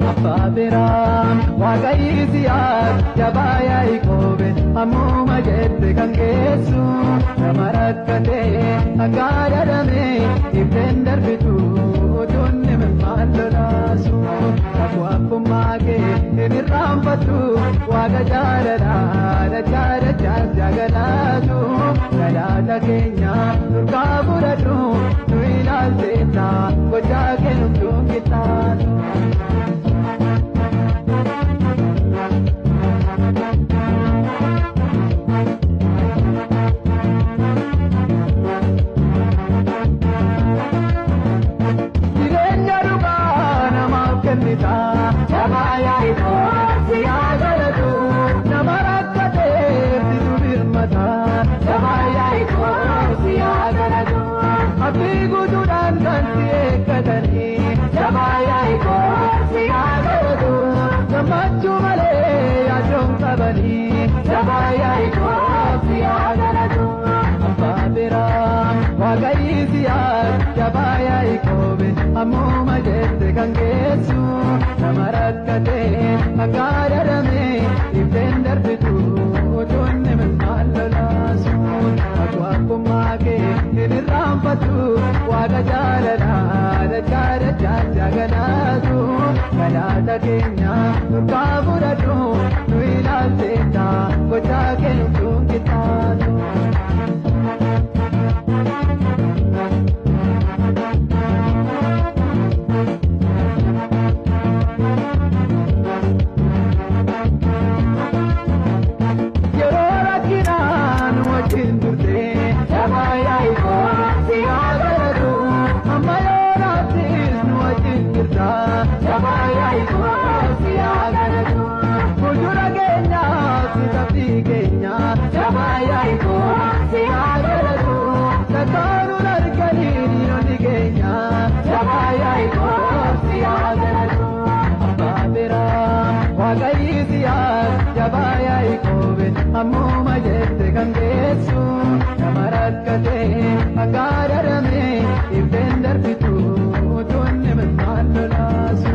Abbaa Waaqayyisiyaas jabaa Yaaqoobe ammuma jette kan geessu nama rakkatee akka dadhame ibeen darbitu utuunni maal lolaasu kakuu abbummaa kee hin irraanfattu waaqa jaalalaa dachaa dachaas jaagalaatu galaata keenya durkaa fudhadhu nu ilaalteetta gochaa kennumtuun qixxaatu. Jireenya dhugaa namaaf kennita. Jabaa Yaaqoob si haa galatu. Nama rakkateef situ birmata. Jabaa Yaaqoob si haa galatu. Abdii guutuudhaan kan si eeggatanii. Jabaa Yaaqoob si haa galatu. Gammachuu malee yaaddoon qabanii. Jabaa Yaaqoob si haa galatu. Abbaa biraa Waaqayyisiyaas jabaa Yaaqoobe ammuma jette kan geessu nama rakkatee akka dadhame ibeen darbitu utuunni maal lolaasu kakuu abbummaa kee hin irraanfattu waaqa jaalalaa dachaa dachaas jaagalaatu galaata keenya durkaa fudhadhu nu ilaalteetta gochaa kennumtuun qixxaatu. Yeroo rakkinaan wajjin turte jabaa Yaaqoob si haa galatu. Amma yoo raabsis nu wajjin jirta jabaa Yaaqoob si haa galatu. Fuuldura keenyaaf si tabbii keenya jabaa Yaaqoob si haa galatu. Sattaanuun arganii diinonni keenya jabaa Yaaqoob si haa galatu. Abbaa biraa Waaqayyisiyaas jabaa Yaaqoobe ammuma jette kan geessu nama rakkatee akka dadhame ibeen darbitu utuunni maal lolaasu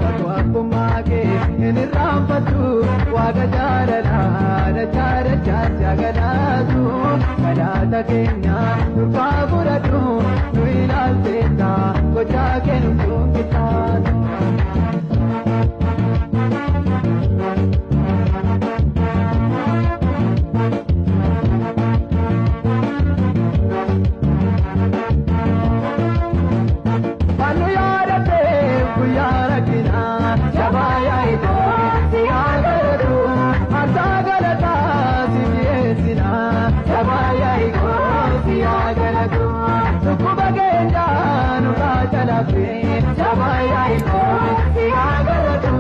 kakuu abbummaa kee hin irraanfattu waaqa jaalalaa dachaa dachaas jaagalaatu galaata keenya durkaa fudhadhu nu ilaalteetta gochaa kennumtuun qixxaatu. Fannu yaadattee guyyaa rakkinaa jabaa Yaaqoob si haa galatu. Aarsaa galataa si dhiyeessinaa jabaa Yaaqoob si haa galatu. Dhukkuba keenyaa nurraa calaqee jabaa Yaaqoob si haa galatu.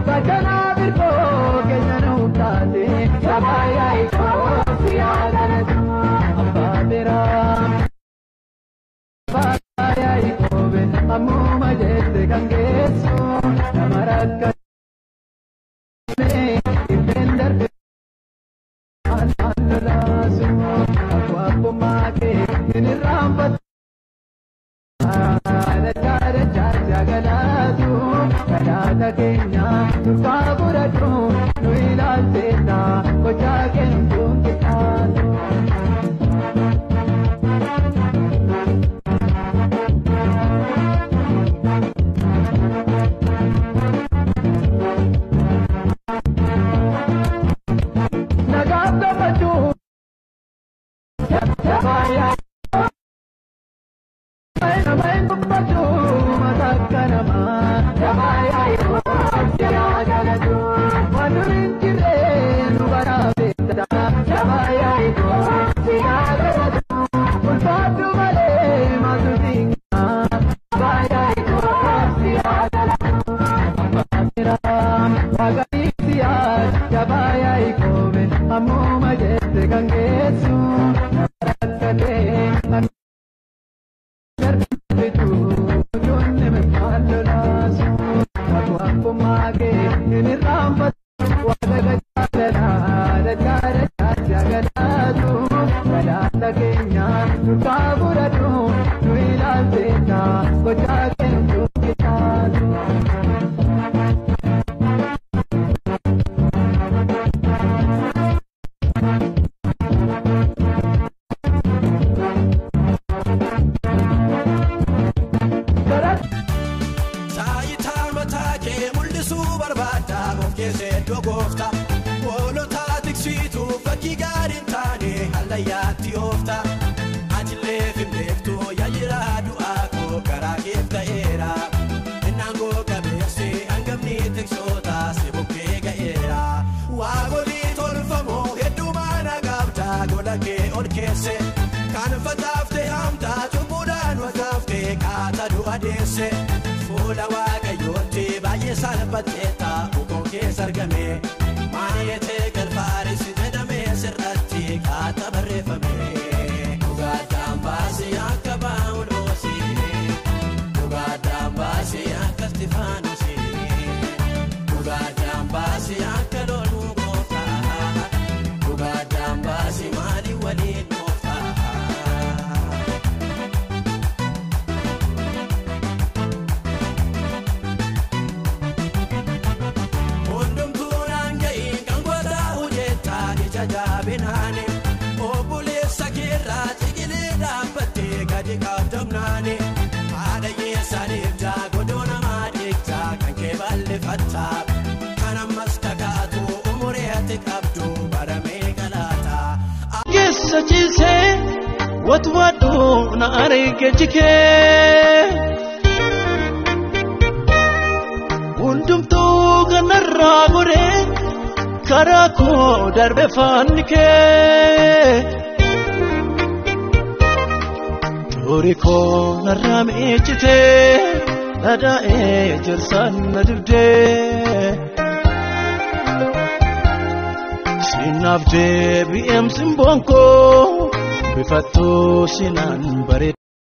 Bakkanaa birkoo keenya nuuf taate jabaa Yaaqoob si haa galatu. Abbaa biraa. Yaaqoobe ammuma jette kan geessu nama rakkate ibeen darbe maal lolaasu kakuu abbummaa kee hin irraanfattu dachaa dachaa jaagalaatu galaata keenya durkaa fudhadhu nu ilaalteetta gochaa kennumtuun qixxaatu. Nagaaf gammachuu jabaa Yaaqoob nama hin dubbatu mata akka namaa jabaa Yaaqoob si haa galatu. Waan dur hin jirre nu baraabeetta Guddisuu barbaada of keessa iddoo goofta. Hoolota tiksiitu fakkii gaarii hin taane hallayyaatti oofta. Atillee finbeektu yaajira du'aa koo karaa keef ta'eera. Innaangoo qabeessi hangamni tiksoota si bukkee ga'eera. Waaqolii tolfamoo hedduu maana qabda gola kee ol keesse. Kan facaaftee haamtaa cubbuudhaan wataafte kaata du'a deesse. Fuula waaqayyootti baay'ee salphateetta ukoon keessa argame. Maayetee galfaaris jedhamee sirratti kaata barreeffame. Dhugaadhaan baasii akka Paawuloosii. Dhugaadhaan baasii akka Istifaanosii. Dhugaadhaan baasii akka loluu gooftaa. Dhugaadhaan baasii maaliin waliin gooftaa. Hundumtuu naan ga'iin kan goota hojjetaa ija jaabinaani. Obboleessa keerraa ciqilee dhaabbattee gadi qabdamnaani. Haadha yeessaniif jaagodoo namaa dhiigtaa kan kee bal'ifattaa. Kan ammas kakaatu umurii ati qabdu baramee galaata. Keessa ciisee watwaadhu na arge jikee. Hundumtuu kanarraa goree karaa koo darbe faanni kee. Xurii koo narraa miiccitee dhadhaa'ee jirsaan na dibdee. Sinaaf deebi'eem simboon koo bifattuu sinaan bareedde.